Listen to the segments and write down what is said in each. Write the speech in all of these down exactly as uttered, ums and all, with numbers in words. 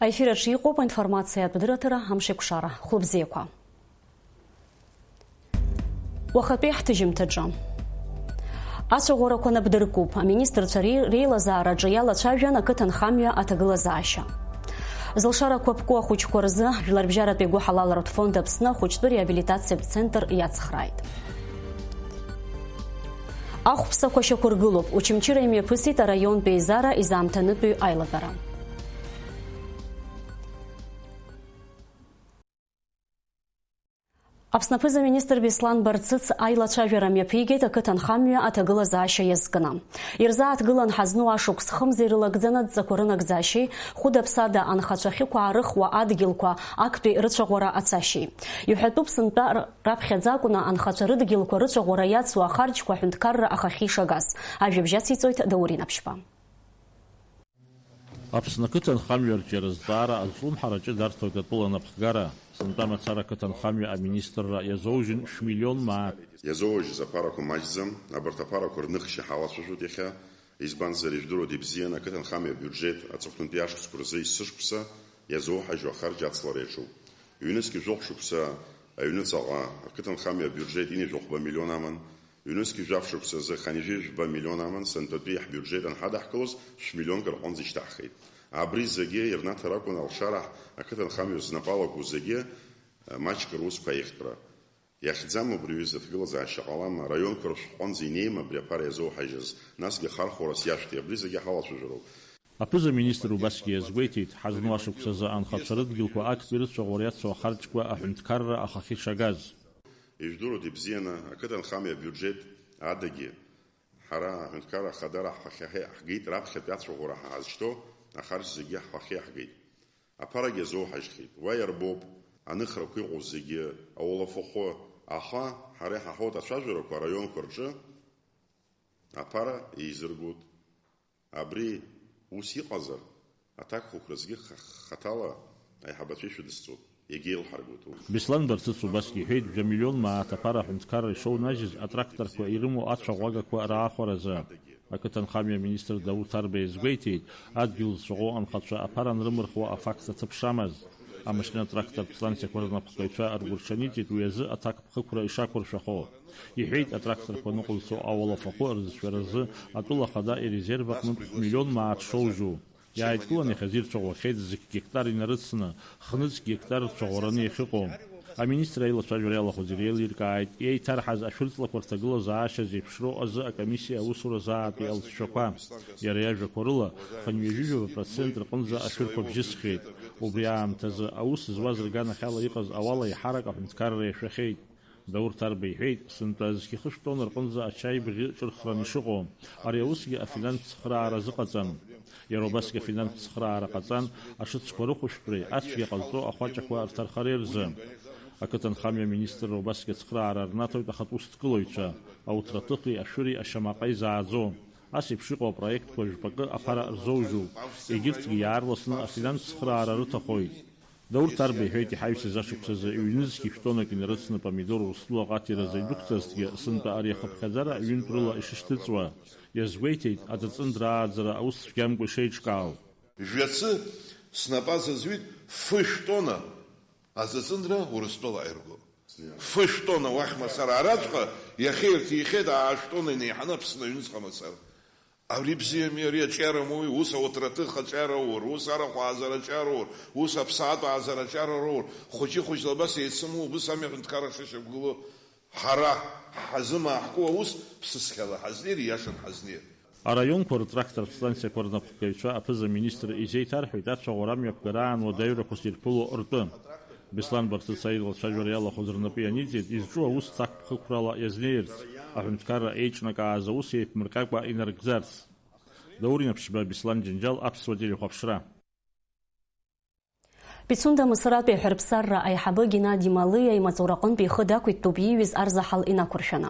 Аефир аҿы иҟоуп аинформациатә дырраҭара Амшеикәшара. Хәлыбзиақәа. Уахатәи ҳҭыжьымҭаҿы. Ацәаӷәарақәа нап дыркуп. Аминистрцәа ре-, реилазаараҿы иалацәажәан ақыҭанхамҩа аҭагылазаашьа. Зылшарақәа ԥку ахәыҷқәа рзы Жәларбжьаратәи игәыҳалалратә фонд Аԥсны ахәыҷтәы реабилитациатә центр иацхрааит. Ахәԥсақәа шьақәыргылоуп. Очамчыра имҩаԥысит араионтә еизара изаамҭанытәи аилатәара. Аԥсны аԥыза-министр Беслан Барцыц аилацәажәара мҩаԥигеит ақыҭанхамҩа аҭагылазаашьа иазкны. Ирзааҭгылан ҳазну ашықәс хымз ирылагӡаны адҵақәа рынагӡашьеи, хәыда-ԥсада анхацәа ахьықәаарыхуа адгьылқәа актәи рыцәаӷәара ацашьеи. Иҳәатәуп сынтәа р-, раԥхьаӡа акәны анхацәа рыдгьылқәа рыцәаӷәара иацу ахарџьқәа аҳәынҭқарра ахахьы ишагаз. Ажәабжь ациҵоит Даур Инаԥшьба. Аԥсны ақыҭанхамҩа арҿиаразҵаара азҿлымҳараҿы дарҭоит атәыла анапхгара. Сынтәа мацара ақыҭанхамҩа аминистрра иазоужьын шәмиллион мааҭ. Иазоужьыз аԥарақәа маҷӡам, абарҭ аԥарақәа рныхшьа ҳалацәажәоит иахьа, избанзар, ижәдыруада ибзианы, ақыҭанхамҩа абиуџьет аҵыхәтәантәи ашықәсқәа рзы есышықәса иазоуҳажьу ахарџь ацлара иаҿуп. Ҩнызқь жәохә шықәса аҩны ҵаҟа ақыҭанхамҩа абиуџьет ҩынҩажәи жәохәба миллион аман, ҩнызқь жәаф шықәсазы хынҩажәи жәба миллион аман, сынтәатәи ҳбиуџьет анҳадаҳкылоз, шә-миллионк рҟынӡа ишьҭаҳхит. Абри зегьы ирнаҭар акәын алшара ақыҭанхамҩа знапы алаку зегьы, маҷк русқәа аиӷьтәра. Иахьӡама убри аҩыза аҭагылазаашьа ҟалама, араионқәа рышәҟәы аҟынӡа инеима абри аԥара иазоуҳажьыз, насгьы ахархәарас иашәҭи, абри зегьы ҳалацәажәароуп. Аԥыза-министр убасгьы иазгәеиҭеит, ҳазну ашықәсазы анхацәа рыдгьылқәа актәи рыцәаӷәара иацу ахарџьқәа аҳәынҭқарра ахахьы ишагаз. Ижәдыруада ибзианы, ақыҭанхамҩа абиуџьет адагьы, ҳара аҳәынҭқарра ахадара ҳхахьы ҳгеит, раԥхьатәи ацәаӷәара ҳа ҳазшьҭоу ахарџь зегьы ҳхахьы иаҳгеит. Аԥарагьы азоуҳажьхьеит. Уа иарбоуп, аныхрақәа иҟоу зегьы, ауалафахәы, аха ҳара иҳаҳауеит ацәажәарақәа араионқәа рҿы аԥара еизыргоит. Абри ус иҟазар, аҭакԥхықәразгьы ха-, хаҭала аиҳабацәа ишәыдысҵоит, иагьеилҳаргоит урҭ. Беслан Барцыц убасгьы иҳәеит, жәа-миллион мааҭ аԥара аҳәынҭқарра ишоунажьыз атракторқәа ирымоу ацәаӷәагақәа раахәаразы. Ақыҭанхамҩа аминистр Даур Ҭарба иазгәеиҭеит, адгьыл зцәаӷәо анхацәа аԥара анрымырхуа афакт аҭыԥ шамаз. Амашьына-трактортә станциақәа рнапхгаҩцәа ргәырҽаниҵеит уи азы аҭакԥхықәра ишақәыршәахо. Иҳәеит, атракторқәа ныҟәызцо ауалафахәы рзыцәшәаразы атәыла ахада ирезерв аҟнытә миллион мааҭ шоужьу. Иааидкыланы иахьазы ирцәаӷәахьеит зқь гектар инарыцны, хнызқь гектар рцәаӷәараны иахьыҟоу. Аминистр аилацәажәара иалахәыз иреилиркааит, иеиҭарҳаз ашәырҵлақәа рҭагылазаашьа зеиԥшроу азы акомиссиа аусуразаатәи алҵшәақәа. Иара иажәақәа рыла, хынҩажәижәаба процент рҟынӡа ашәырқәа бжьысхьеит. Убри аамҭазы аус зуаз рганахьала иҟаз ауал еиҳарак аҳәынҭқарра иашәахьеит. Даур Ҭарба иҳәеит, сынтәа зқьы хышә тонна рҟынӡа ачаи бӷьы ҿырхраны ишыҟоу. Ари аусгьы афинанстә цхыраара азыҟаҵан. Иара убасгьы афинанстә цхыраара ҟаҵан, ашыцқәа рыхәышәтәреи ацәгьа ҟазҵо ахәаҷақәа рҭархареи рзы. Ақыҭанхамҩа аминистрра убасгьы ацхыраара рнаҭоит ахатә усҭгылаҩцәа, ауҭраҭыхи ашәыри ашьамаҟа изааӡо. Ас еиԥш иҟоу апроектқәа жәпакы аԥара рзоужьуп. Егьырҭгьы иаарласны афинанстә цхыраара рыҭахоит. Даур Ҭарба иҳәеит, иҳаҩсыз ашықәсазы ҩнызқь шә-тоннак инарыцны помидор Урыстәыла аҟаҭиразы идәықәҵазҭгьы, сынтәа ари ахыԥхьаӡара ҩынтә рыла ишышьҭыҵуа. Иазгәеиҭеит, аҵыҵындра ааӡара аус цәгьамкәа ишеиҿкаау. Жәацы снапы азазҩит фышә тонна аҵыҵындра Урыстәыла аирго. Фышә тонна уахь мацара араҵәҟьа иахьа ирҭихьеит аашә тонна инеиҳаны Аԥсны аҩныҵҟа мацара. Абри бзиами, ари аҿиарамоуи, ус ауҭраҭых аҿиароур, ус арахә аазара аҿиароур, ус аԥсаатә аазара аҿиароур, хәыҷы-хәыҷла абас еицымоу, убыс ами аҳәынҭқарра шышьақәгылоу. Ҳара ҳазымааҳкуа аус ԥсыцқьала ҳазнеир, ииашан ҳазнеир. Араионқәа ртрактортә станциақәа рнапхгаҩцәа аԥыза-министр изеиҭарҳәеит ацәаӷәара амҩаԥгараан уадаҩрақәас ирԥыло ртәы. Беслан Барцыц аилацәажәара иалахәыз рнапы ианиҵеит изҿу аус ҭакԥхықәрала иазнеирц, аҳәынҭқарра еиҿнакааз аус еиԥмырҟьакәа инарыгӡарц. Даур Инаԥшьба, Беслан Џьанџьал, Аԥсуа телехәаԥшра. Пицунда Мысратәи аҳәырԥсарра аиҳабы Геннади Малиа имаҵураҟынтә ихы дақәиҭтәуп ииҩыз арзаҳал инақәыршәаны.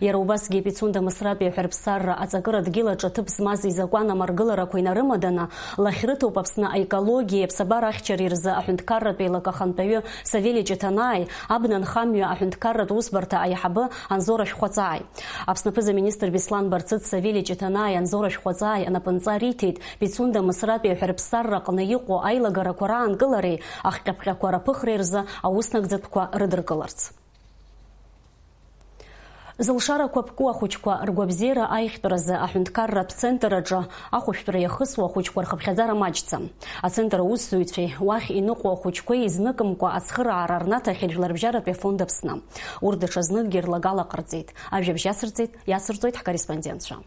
Иара убасгьы Пицунда Мысратәи аҳәырԥсарра аҵакыра дгьыл аҿы ҭыԥ змаз изакәан амаргыларақәа инарымаданы, лахьрыҭоуп Аԥсны аекологиеи аԥсабара ахьчареи рзы аҳәынҭқарратә еилак ахантәаҩы Савели Ҷыҭанааи, абна анхамҩа аҳәынҭқарратә усбарҭа аиҳабы Анзор Ашәхәаҵааи. Аԥсны аԥыза-министр Беслан Барцыц Савели Ҷыҭанааи Анзор Ашәхәаҵааи анапынҵа риҭеит Пицунда Мысратәи аҳәырԥсарраҟны иҟоу аилагарақәа раанкылареи ахҟьаԥҟьақәа раԥыхреи рзы ауснагӡатәқәа рыдыркыларц. Зылшарақәа ԥку ахәыҷқәа ргәабзиара аиӷьтәразы аҳәынҭқарратә центр аҿы ахәышәтәра иахысуа ахәыҷқәа рхыԥхьаӡара маҷӡам. Ацентр аусзуҩцәеи уахь иныҟәо ахәыҷқәеи изныкымкәа ацхыраара рнаҭахьеит Жәларбжьаратәи афонд Аԥсны. Урҭ даҽазныкгьы рлагала ҟарҵеит. Ажәабжь иацырҵеит, иацырҵоит ҳкорреспондентцәа.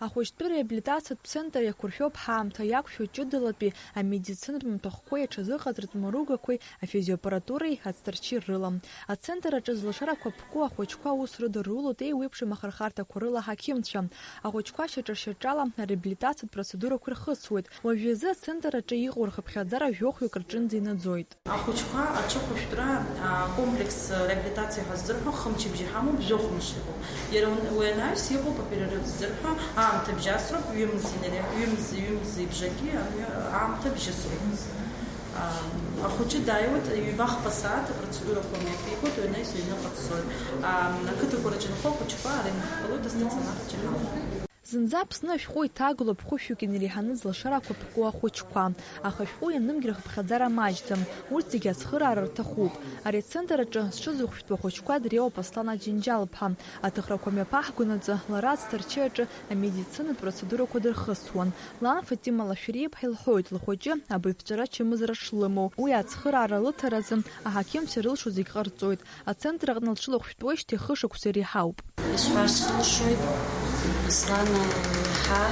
Ахәыҷтәы реабилитациатә центр иақәыршәоуп ҳаамҭа иақәшәо ҷыдалатәи амедицинатә маҭәахәқәеи аҽазыҟаҵаратә маругақәеи афизиоаппаратуреи ацҭарчи рыла. Ацентр аҿы зылшарақәа ԥку ахәыҷқәа аус рыдырулоит еиуеиԥшым ахырхарҭақәа рыла аҳақьымцәа. Ахәыҷқәа шьаҿа-шьаҿала ареабилитациатә процедурақәа ирхысуеит. Уажәазы ацентр аҿы иҟоу рхыԥхьаӡара жәохәҩык рҿынӡа инаӡоит. Ахәыҷқәа аҽыхәышәтәра, а, комплекс реабилитациа ҳәа ззырҳәо хымчыбжьа ҳамоуп, жәохә мшы иҟоуп. Иара уи анаҩс иҟоуп аперерыв ззырҳәо, аамҭа бжьасроуп, ҩымзи, ҩымзи, ҩымзи бжаки амҩа аамҭа бжьысроуп. А, ахәыҷы дааиуеит, ҩба-хԥа сааҭ апроцедурақәа наиқәикуеит, уи анаҩс иҩныҟа дцоит. А, ақыҭақәа рҿы инхо ахәыҷқәа ара инхыԥалоит астационар аҿы ҳамоуп. Зынӡа Аԥсны ашәҟәы иҭагалоуп хәышәҩык инареиҳаны зылшарақәа ԥку ахәыҷқәа. Аха ашәҟәы ианымгьы рхыԥхьаӡара маҷӡам, урҭ зегьы ацхыраара рҭахуп. Ари ацентр аҿы зҽызыхәшәтәу ахәыҷқәа дреиуоуп Аслан Аџьынџьал-ԥҳа. Аҭыхрақәа мҩаԥаҳгонаҵы лара ацҭарчеи аҿы амедицинатә процедурақәа дырхысуан. Лан Фатима Лашәриа-иԥҳа илҳәоит, лхәыҷы абаҩԥҵәара чымазара шлымоу. Уи ацхыраара лыҭаразы аҳақьымцәа ирылшо зегь ҟарҵоит. Ацентр аҟны лҽылахәшәтәуеижьҭеи хышықәса иреиҳауп. Исҳәар сылшоит, Аслан еиҳа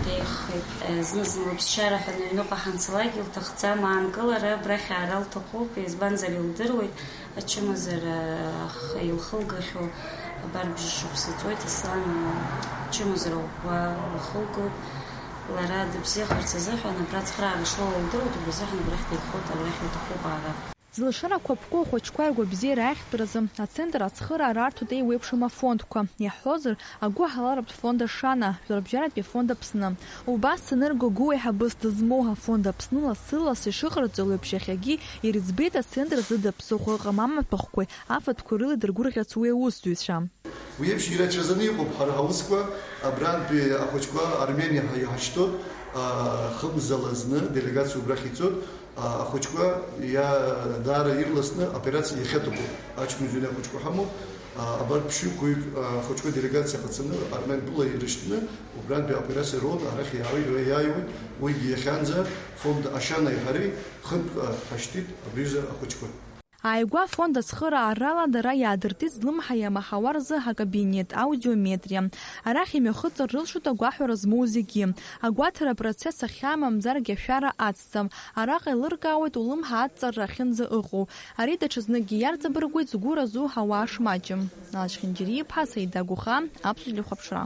деиӷьхеит. Зны-зынла ԥсшьара ҳәа аҩныҟа ҳанцалак илҭахӡам аанкылара, абрахь аара лҭахуп, избанзар илдыруеит, ачымазара ахы илхылгахьоу, абар бжьышықәса ҵуеит, Аслан ачымазара ӷәӷәа лхылгоуп. Лара дыбзиахарц азыҳәан абра ацхыраара шлоуа лдыруеит, убри азыҳәан абрахь деиӷьхоит, абрахь илҭахуп аара. Зылшарақәа ԥку ахәыҷқәа ргәабзиара ахьтәразы ацентр ацхыраара арҭоит еиуеиԥшым афондқәа, иаҳҳәозар, агәыҳаларатә фонд Ашана, Жәларбжьаратәи афонд Аԥсны. Убас санырго гәыуеиҳабыс дызмоу афонд Аԥсны лассы-лассы ишыҟарҵо еиԥш иахьагьы ирыӡбеит ацентр зыда ԥсыхәа ыҟам амаҭәахәқәеи афатәқәеи рыла идыргәырӷьарц уи аусзуҩцәа. Уи еиԥш ирацәаӡаны иҟоуп ҳара ҳаусқәа, абрантәи ахәыҷқәа Армениа ҳа-, иҳашьҭоуп, а, хымзала зны делегациа убрахь ицоит, а, ахәыҷқәа иа-, даара ирласны аоперациа иахьаҭаху ачмазаҩны ахәыҷқәа ҳамоуп, а, абар ԥшьҩык-уаҩык, а, ахәыҷқәа делегациа ҟацаны Армен тәыла ирышьҭны, убрантәи аоперациа руан, арахь иаауеит, иааиуеит, уигьы иахьанӡа фонд Ашанеи ҳареи хынтә, а, ҳашьҭит абри аҩыза ахәыҷқәа. Ааигәа афонд ацхыраарала дара иаадыртит злымҳа иамаҳауа рзы акабинет, аудиометриа. Арахь имҩахыҵыр рылшоит агәаҳәара змоу зегьы. Агәаҭара апроцесс ахьаамамзаргьы ашәара ацҵа. Араҟа еилыркаауеит улымҳа адҵарра ахьынӡа ыҟоу. Ари даҽазныкгьы иарҵабыргуеит згәы разу ауаа шмаҷым. Алашьхьынџьариа-иԥҳа Саида Гәыхаа, Аԥсуа телехәаԥшра.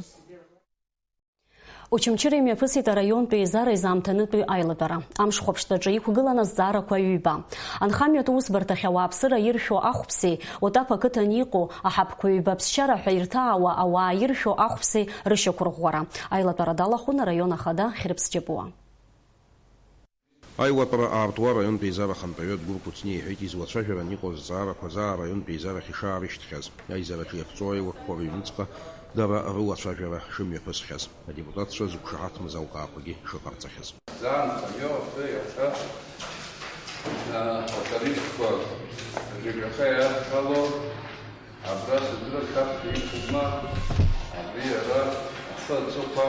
Очамчыра имҩаԥысит араионтәи еизара изаамҭанытәи аилатәара. Амш хәаԥштәаҿы иқәгылан азҵаарақәа ҩба. Анхамҩатә усбарҭахь ауааԥсыра иршәо ахәԥсеи, Отаԥ ақыҭан иҟоу аҳаԥқәа ҩба ԥсшьара ҳәа ирҭаауа ауаа иршәо ахәԥсеи рышьақәырӷәӷәара. Аилатәара далахәын араион ахада Хьрыԥс Џьапуа. Аилатәара аартуа араионтә еизара ахантәаҩы Адгәыр Кәыҵниа иҳәеит, излацәажәаран иҟоу азҵаарақәа заа араионтә еизарахь ишаарышьҭхьаз, аизараҿы иаԥҵоу аилакқәа рыҩнуҵҟа дара рылацәажәара шымҩаԥысхьаз, адепутатцәа зықәшаҳаҭым азалкаақәагьы шыҟарҵахьаз. Заа нхамҩа уаҵәы иахьа, а, атариқәқәа Ж К Х иадҳәало, абра сыдырак шәаԥхьа иқәума, абри ара ахы аҵыхәа,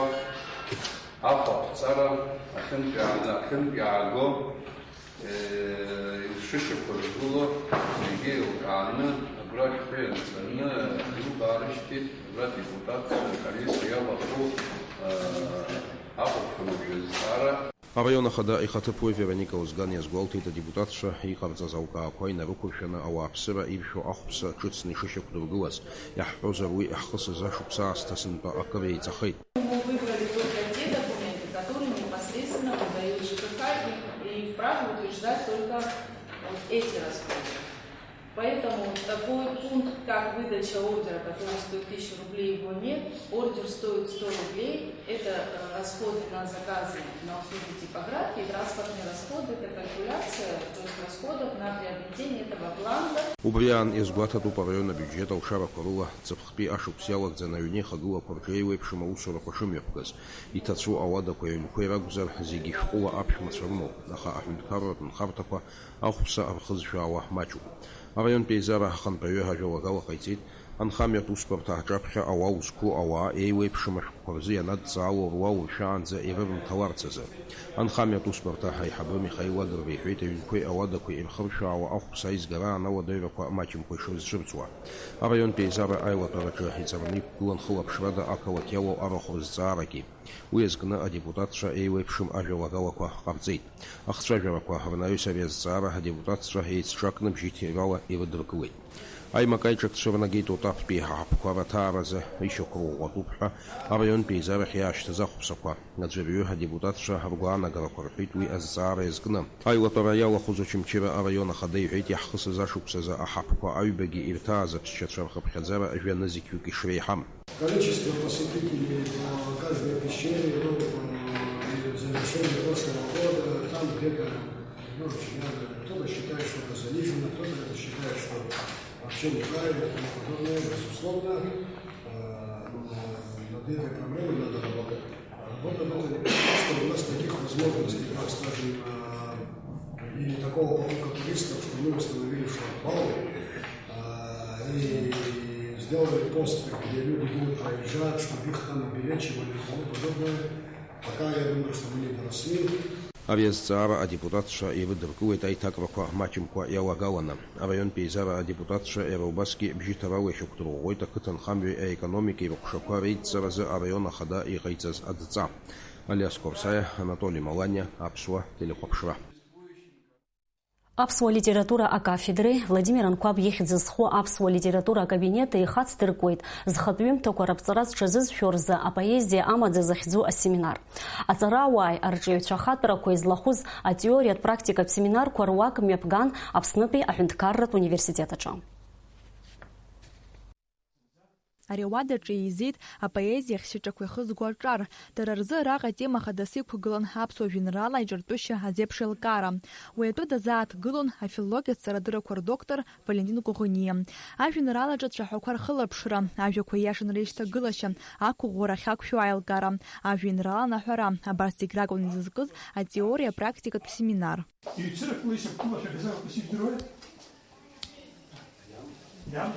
Ахәаԥҵара ахьынтә иааны, ахьынтә иааго, э, ишышьақәыргыло зегьы еилкааны, абра шәҟәы ианҵаны, аҩнуқәа аарышьҭит, абра адепутатцәа ркомиссиа иалахәу, э, ахәаԥшра материалқәа. Араион ахада ихаҭыԥуаҩ Вероника Озган иазгәалҭеит, адепутатцәа иҟарҵаз алкаақәа инарықәыршәаны ауааԥсыра иршәо ахәԥса ҿыцны ишышьақәдыргылаз. Иаҳҳәозар, уи ҳхы сызашықәса аасҭа сынтәа акыр еиҵахеит. Мы выбрали только те документы, которые непосредственно выдают Ж К Х и, и Поэтому такой пункт, как выдача ордера, который стоит тысячу рублей, его нет. Ордер стоит сто рублей. Это э, расходы на заказы на услуги типографии, транспортные расходы, это калькуляция, то есть расходов на приобретение этого бланка. Убри аан иазгәаҭатәуп араион абиуџьет алшарақәа рыла ҵыԥхтәи ашықәс иалагӡаны аҩны ихагылақәа рҿы еиуеиԥшым аусурақәа шымҩаԥгаз. Иҭацәу ауадақәеи аҩнқәеи ракәзар, зегьы шәҟәыла аԥшәмацәа рымоуп, аха аҳәынҭқарратә нхарҭақәа ахәԥса рхызшәаауа маҷуп. Араионтә еизара ахантәаҩы ажәалагала ҟаиҵеит, анхамҩатә усбарҭа аҿаԥхьа ауаа узқәу ауаа еиуеиԥшым ашәҟәқәа рзы ианадҵаало руал ршәаанӡа ирырымҭаларц азы. Анхамҩатә усбарҭа аиҳабы Михаил Агрба иҳәеит, аҩнқәеи ауадақәеи ирхыршәаауа ахәԥса аизгара анауадаҩрақәа маҷымкәа ишрызцәырҵуа. Араионтә еизара аилатәараҿы иҵарны иқәгылан хылаԥшрада ақалақь иалоу арахә рызҵаарагьы. Уи азкны адепутатцәа еиуеиԥшым ажәалагалақәа ҟарҵеит. Ахцәажәарақәа рнаҩс ари азҵаара адепутатцәа еицҿакны бжьыҭирала ирыдыркылеит. Аимак аиҿак цәырнагеит Отаԥтәи аҳаԥқәа раҭааразы ишьақәырӷәӷәатәуп ҳәа араионтә еизарахь иаашьҭыз ахәԥсақәа. Аӡәырҩы адепутатцәа ргәаанагарақәа рҳәеит уи азҵаара иазкны. Аилатәара иалахәыз Очамчыра араион ахада иҳәеит, иаҳхысыз ашықәсазы аҳаԥқәа аҩбагьы ирҭааз аԥсшьацәа рхыԥхьаӡара жәа нызқьҩык ишреиҳам. Количество посетителей в каждой пещере, ну, э, и завершение прошлого года, там где-то, ну, очень много. Кто-то считает, что это занижено, кто-то считает, что вообще неправильно и тому подобное. Безусловно, э, над этой проблемой надо работать. Работа в этом, что у нас таких возможностей, как, скажем, э, или такого потока туристов, что мы установили шлагбаум, э, и сделали пост, где люди будут проезжать, чтобы их там обелечивали и тому подобное. Пока я думаю, что мы не доросли. Ари азҵаара адепутатцәа ирыдыркылеит аиҭакрақәа маҷымкәа иалагаланы. Араионтә еизара адепутатцәа иара убасгьы бжьыҭарала ишьақәдырӷәӷәоит ақыҭанхамҩеи аекономикеи рыҟәшақәа реидҵаразы араион ахада иҟаиҵаз адҵа. Алиас Қорсаиа, Анатоли Маланиа, Аԥсуа телехәаԥшра. Аԥсуа литература акафедреи Владимир Анқәаб ихьӡ зху аԥсуа литература акабинети ихацдыркуеит зхатә ҩымҭақәа раԥҵара зҽазызшәо рзы апоезиа амаӡа захьӡу асеминар. Аҵарауааи арҿиаҩцәа ахатәрақәеи злахәыз атеориатә практикатә семинарқәа руак мҩаԥган Аԥснытәи аҳәынҭқарратә университет аҿы. Ари ауадаҿы еизеит апоезиа ахьшьаҿақәа ихызго аҿар. Дара рзы араҟа атема хадас иқәгылан аԥсуа жәеинраала иҿыртәышьа азеиԥш еилкаара. Уи атәы дазааҭгылон афилологиатә ҵарадыррақәа рдоктор Валентин Коӷониа. Ажәеинраалаҿы ацәаҳәақәа рхылаԥшра, ажәақәа ииашан реишьҭагылашьа, ақәыӷәӷәара ахьақәшәо аилкаара, ажәеинраала анаҳәара, абарҭ зегь ракәын изызкыз атеориа-практикатә семинар. Иуцыракуа ишьақәгылашәа газетақәа сидыруеит. Иан,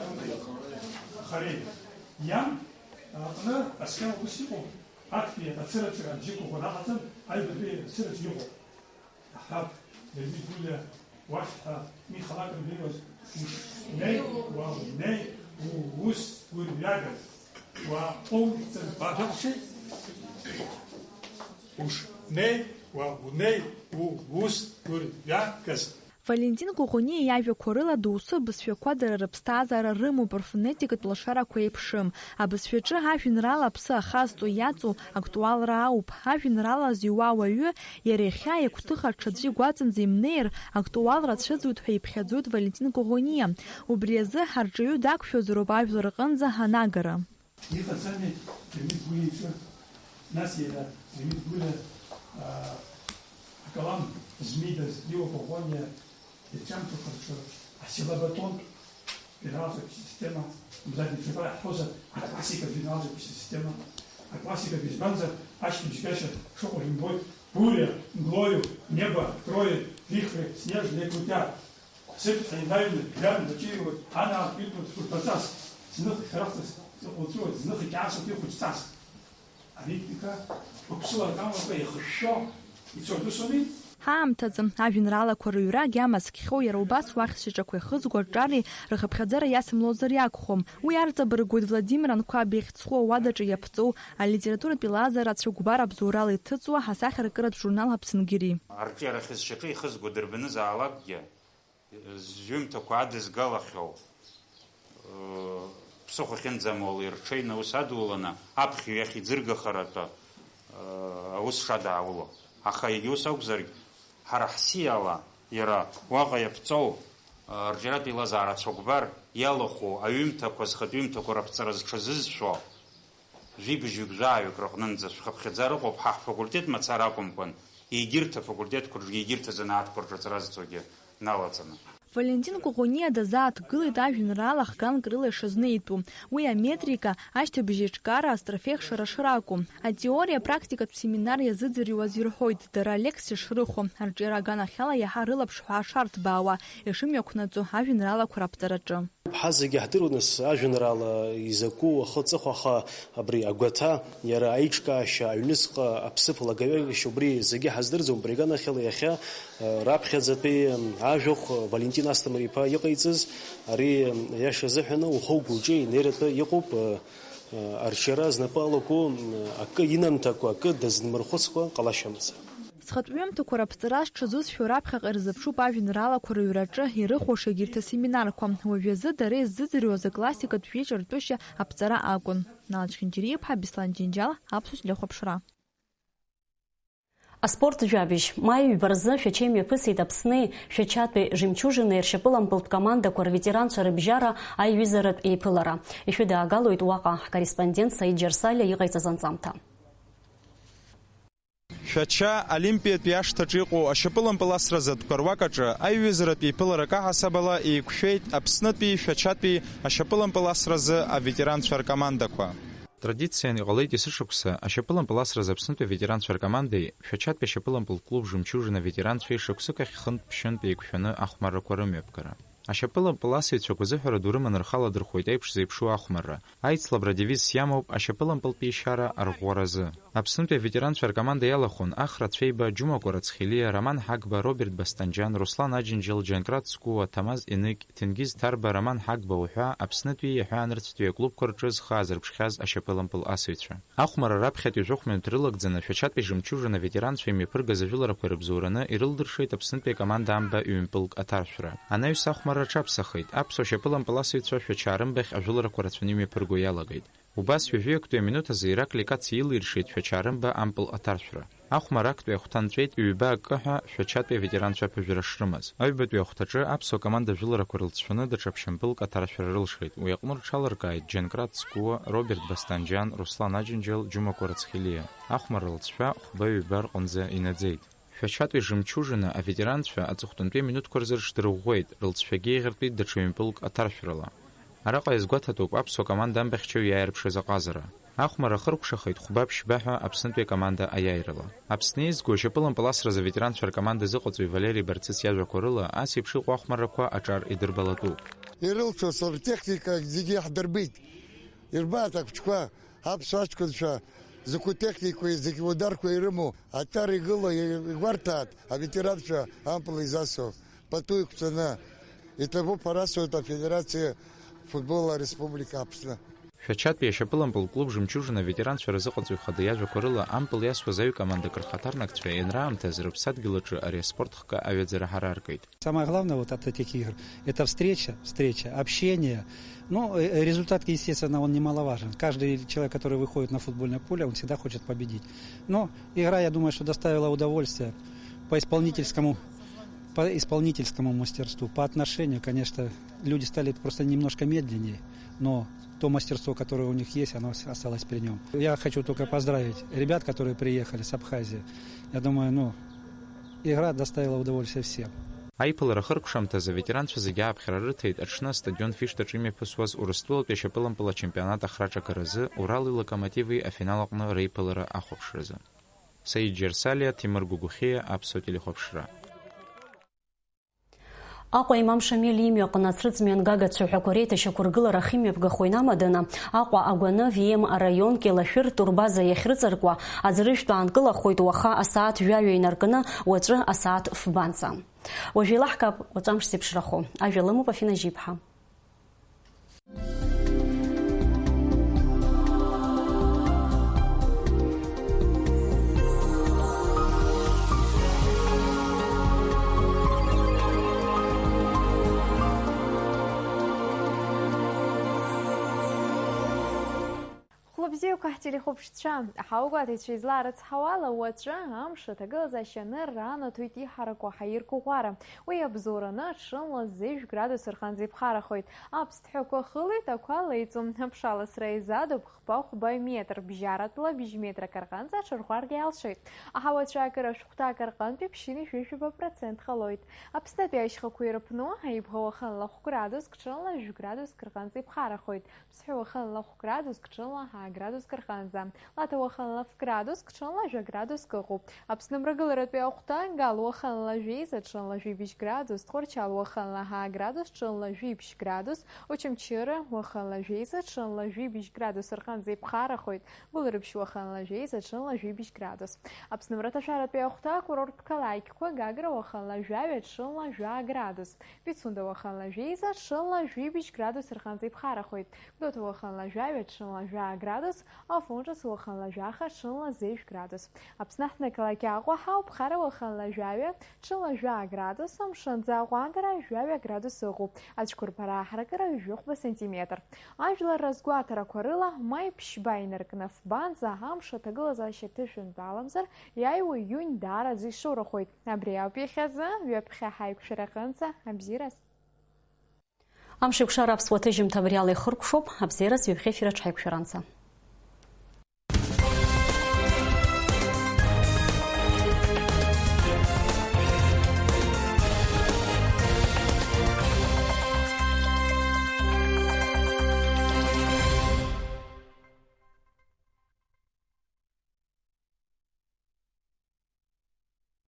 хареи. Иан аҟны асхема ус иҟоуп, актәи ацыраҿы абжьы қәыӷәӷәаны аҟаҵан, аҩбатәи ацыраҿы иҟоуп. Аҳ, Леонид Гәлиа уахь ҳәа, Миха лакәын дыҩуаз, ушнеи, уаунеи, уус гәырҩагаз, уаҟәымҵын. Башәаҳәшьеи? Ушнеи, уаунеи, уус гәырҩагаз. Валентин Коӷониа иажәақәа рыла доусы абызшәақәа дара рыԥсҭазаара рымоуп, рфонетикатә лашарақәа еиԥшым. Абызшәаҿы ажәеинраала аԥсы ахазҵо иаҵоу актуалра ауп. Ажәеинраала зыҩуа ауаҩы иара иахьа игәҭыха ҽаӡәы игәаҵанӡа имнеир, актуалра ацәыӡуеит ҳәа иԥхьаӡоит Валентин Коӷониа. Убри азы ҳарҿиаҩы дақәшәозароуп ажәлар рҟынӡа анагара. Иҟаӡами Леонид Гәлиа иҿы? Нас иара Леонид Гәлиа, аа, акалам змидаз Лео Коӷониа ирҿиамҭақәа рҿы асилабатонтә жәеинраалатә система, мамзаргьы ԥхьаҟа иаҳҳәозар, аклассикатә жәеинраалатә система, аклассикатә, избанзар, ашьҭыбжьгашьа шыҟоу жәымбои, буря, мглою, небо, открою, вихры, снежные крутят. Сыԥҳа инаҩны, жәҩан даҿируеит, анаатә иқәлоит хәылԥаҵас, зных хьрыхӡас иҟәылҵәуеит, зных икьаасоуп ихәыҷҵас. Аритмика, уаԥсыуа аргамақәа еихышәшәо ицо дусоми? Ҳаамҭазы, ажәеинраалақәа рыҩра агьама зкхьоу иара убас уахь шьаҿақәа ихызго аҿари рхыԥхьаӡара иасымлозар иакәхом. Уи арҵабыргуеит Владимир Анқәаб ихьӡ зху ауадаҿы иаԥҵоу алитературатә еилазаара цәыкәбар абзоурала иҭыҵуа ҳасахьаркыратә журнал Аԥсынгьыри. Арҿиара ахьысшьаҿы ихызго дырбанызаалакгьы, зҩымҭақәа адызгалахьоу, ыы, ԥсыхәа ахьынӡамоу рҽеины аус адуланы, аԥхьаҩ иахь иӡыргахаратәы, ыы, аус шадауло. Аха егьа ус акәзаргь, ҳара ҳсиала иара уаҟа иаԥҵоу, Арҿиаратә еилазаара ацәыкәбар иалахәу аҩымҭақәа, зхатә ҩымҭақәа раԥҵара зҽазызшәо, жәибжьҩык-жәааҩык рыҟнынӡа шәхыԥхьаӡара ыҟоуп, ҳа ҳфакультет мацара акәымкәан, егьырҭ афакультетқәа рҿгьы, егьырҭ азанааҭқәа рҿы аҵара зҵогьы налаҵаны. Валентин Кәыӷәаниа дазааҭгылеит ажәеинраала хганк рыла ишазнеитәу. Уи аметрика, ашьҭыбжь еиҿкаара, астрофеихшара шракәу. Атеориа практикатә семинар иазыӡырҩуаз ирҳәоит, дара алекциа шрыхәо, арҿиара аганахьала иаҳа рылаԥш ҳәаа шарҭбаауа, ишымҩақәнаҵо ажәеинраалақәа раԥҵараҿы. Ҳа зегьы ҳдыруан нас ажәеинраала изакәу ахы аҵыхәа, аха абри агәаҭа, иара аиҿкаашьа, аҩныҵҟа аԥсыԥ лагаҩагашьа убри зегьы ҳаздырӡом, абри аганахьала иахьа, э, раԥхьаӡатәи, м, ажәахә, э, Валентин Асҭамыр-иԥа иҟаиҵаз, ари, м, аиаша азыҳәаны ухы-угәы уҿы инеиратәы иҟоуп, э, э, арҿиара знапы алаку, м, акы инамҭакәа, акы дазынмырхәыцкәа ҟалашьа амаӡам. Зхатә ҩымҭақәа раԥҵара зҽазызшәо раԥхьаҟа ирзыԥшуп ажәеинраалақәа рыҩраҿы ирыхәаша егьырҭ асеминарқәа. Уажәазы дара иззыӡырҩуаз аклассикатә жәеинраалтә аԥҵара акәын. Нал Чхинџьариа-иԥҳа, Беслан Џьынџьал, Аԥсуа телехәаԥшра. Аспорт жәабжь. Маи ҩба рзы Шәача имҩаԥысит Аԥсни Шәачатәи Жемчужинеи ршьапылампылтә командақәа рветеранцәа рыбжьара аиҩызаратә еиԥылара. Ишәыдаагалоит уаҟа ҳкорреспондент Саид Џьарсалиа иҟаиҵаз анҵамҭа. Шәача Олимпиатәи ашҭаҿы иҟоу ашьапылампыл асра зыдкәа руак аҿы аиҩызаратә еиԥыларак аҳасабала еиқәшәеит Аԥснытәи Шәачатәи ашьапылампыл асразы аветеранцәа ркомандақәа. Традициан иҟалеит есышықәса ашьапылампыл асразы Аԥснытәи аветеранцәа ркомандеи Шәачатәи ашьапылампыл клуб Жемчужина аветеранцәеи шықәсык ахь хынтә-ԥшьынтә еиқәшәаны ахәмаррақәа рымҩаԥгара. Ашьапылампыл асыҩцәа агәазыҳәара ду рыманы рхала дырхәоит аиԥш зеиԥшу ахәмарра. Аицлабра адевиз иамоуп ашьапылампылтәи ишьара арӷәӷәаразы. Аԥснытәи аветеранцәа ркоманда иалахәын Ахра Цәеиба, Џьума Кәарацхелиа, Роман Ҳагба, Роберт Басҭанџьан, Руслан Аџьынџьал, Џьанкрат Скәыуа, Ҭамаз Еныкь, Ҭенгиз Ҭарба, Роман Ҳагба уҳәа Аԥснытәи иаҳәа нырцәтәи аклубқәа рҿы зхы аазырԥшхьаз ашьапылампыл асыҩцәа. Ахәмарра раԥхьатәи жәохә минуҭ рылагӡаны Шәачатәи Жемчужина аветеранцәа имҩаԥыргаз ажәыларақәа ирыбзоураны ирылдыршеит Аԥснытәи акоманда амба ҩынтәылк аҭаршәра. Анаҩс ахәмарра аҽаԥсахит, аԥсуа шьапылампыл асыҩцәа Шәача арымбахь ажәыларақәа рацәаны имҩаԥырго иалагеит. Убас ҩажәи актәи аминуҭ азы Ираклий Кациа илиршеит Шәача арымба ампыл аҭаршәра. Ахәмарра актәи ахәҭа нҵәеит ҩба акы ҳәа Шәачатәи аветеранцәа аԥыжәара шрымаз. Аҩбатәи ахәҭаҿы аԥсуа команда ажәыларақәа рылҵшәаны даҽа ԥшьампылк аҭаршәра рылшеит, уи аҟны рҽаларкааит Џьанкрат Скәыуа, Роберт Басҭанџьан, Руслан Аџьынџьал, Џьума Кәарацхелиа. Ахәмарра лҵшәа хәба-ҩба рҟынӡа инаӡеит. Шәачатәи Жемчужина аветеранцәа аҵыхәтәантәи аминуҭқәа рзы рыҽдырӷәӷәеит, рылҵшәагьы еиӷьыртәит даҽа ҩынтәылк аҭаршәрала. Араҟа иазгәаҭатәуп аԥсуа команда амбахьчаҩ иааирԥшыз аҟазара. Ахәмарра ахыркәшахеит хәба-ԥшьба ҳәа Аԥснытәи акоманда аиааирала. Аԥсны еизго ашьапылампыл асразы аветеранцәа ркоманда азыҟаҵаҩ Валери Барцыц иажәақәа рыла, ас еиԥш иҟоу ахәмаррақәа аҿар идырбалатәуп. Ирылшоз ртехника зегьы иаҳдырбеит. Ирбааит ахәыҷқәа, аԥсуа аҷкәынцәа, закәу техникеи, закәу ударқәа ирымоу, аҿар игылоу игәарҭааит аветеранцәа ампыл изасуа. Пату иқәҵаны иҭабуп арасоит афедерациа футбол ареспублика Аԥсны. Шәачатәи ашьапылампыл клуб Жемчужина аветеранцәа рзыҟаҵаҩ хада иажәақәа рыла, ампыл иасуаз аҩ-командак рхаҭарнакцәа ианраамҭаз рыԥсадгьыл аҿы ари аспорт хкы аҩаӡара ҳара аргеит. Самое главное вот от этих игр — это встреча, встреча, общение. Ну, э, результат, естественно, он немаловажен. Каждый человек, который выходит на футбольное поле, он всегда хочет победить. Но игра, я думаю, что доставила удовольствие по исполнительскому, по исполнительскому мастерству, по отношению, конечно, люди стали просто немножко медленнее, но то мастерство, которое у них есть, оно с-, осталось при нём. Я хочу только поздравить ребят, которые приехали с Абхазии. Я думаю, ну, игра доставила удовольствие всем. Аиԥылара ахыркәшамҭазы аветеранцәа зегьы ааԥхьара рыҭеит аҽны астадион Фиштаҿы имҩаԥысуаз Урыстәылатәи ашьапылампыл ачемпионат ахраҿагараз Урали Локомотиви афинал аҟны реиԥылара ахәаԥшразы. Саид Џьарсалиа, Ҭемыр Гәыгәхиа, Аԥсуа телехәаԥшра. Аҟәа Имам Шамил имҩаҟны ацрыҵ мҩангагацәа ҳәақәа реиҭашьақәыргылара ахьымҩаԥгахо инамаданы, Аҟәа агәаны В М араион Кьалашәыр турбаза иахьрыҵаркуа аӡырыжәтә аанкылахоит уаха асааҭ жәаҩа инаркны уаҵәы асааҭ фбанӡа. Уажә еилаҳкаап уаҵәы амш зеиԥшрахо. Ажәа лымоуп Афина Жьиԥҳа. Хәылбзиа. Бзиақәа ҳтелехәаԥшцәа, ҳаугәаҭаҩцәа излаарыцҳауала, уаҵәы амш аҭагылазаашьа анырра анаҭоит иҳараку ҳаиргәыӷәара. Уи абзоураны аҽынла зежә градус рҟынӡа иԥхарахоит. Аԥсҭҳәақәа хылеит, ақәа леиҵом. Аԥшаласра еизадоуп хԥа-хәба метр, бжьаратәла бжь метрак рҟынӡа аҽырӷәӷәаргьы алшоит. Аҳауа ацәаакыра шәҟәҭак рҟынтәи ԥшьынҩажәижәаба процент ҟалоит. Аԥснытәи ашьхақәа ирыԥну, аибга уахынла хә градуск, ҽынла жәградуск рҟынӡа иԥхарахоит. Ԥсҳәы уахынла хә градуск, ҽынла аа градуск рҟынӡа. Лаҭа уахынла ф градуск, ҽынла жәа градуск ыҟоуп. Аԥсны мрагыларатәи ахәҭа, Гал уахынла жәеиза, ҽынла жәибжь градус, Тҟәарчал уахынла ҳаа градус, ҽынла жәибжь градус, Очамчыра уахынла жәеиза, ҽынла жәибжь градус рҟынӡа иԥхарахоит, Гәылрыԥшь уахынла жәеиза, ҽынла жәибжь градус. Аԥсны мраҭашәаратәи ахәҭа, акурорттә қалақьқәа, Гагра уахынла жәаҩа, ҽынла жәаа градус, Пицунда уахынла жәеиза, ҽынла жәибжь градус рҟынӡа иԥхарахоит, Гәдоуҭа уахынла жәаҩа, ҽынла жәаа градус, Афон ҿыц уахынла жәаха, ҽынла зежә градус. Аԥсны аҳҭнықалақь Аҟәа ҳауп, Ԥхара уахынла жәаҩа, ҽынла жәаа градус, амшынӡы аҟәандара жәаҩа градус ыҟоуп, ацәқәырԥара аҳаракыра жәохәба сантиметр. Ажәлар разгәаҭарақәа рыла, маи ԥшьба инаркны фбанӡа амш аҭагылазаашьа ҭышәынтәаламзар, иааиуа июнь даараӡа ишоурахоит. Абри ауп иахьазы, ҩаԥхьа ҳаиқәшәараҟынӡа абзиараз. Амшеикәшара аԥсуа ҭыжьымҭа абри ала ихыркәшоуп, абзиараз ҩаԥхьа ефир аҽҳаиқәшәаранӡа.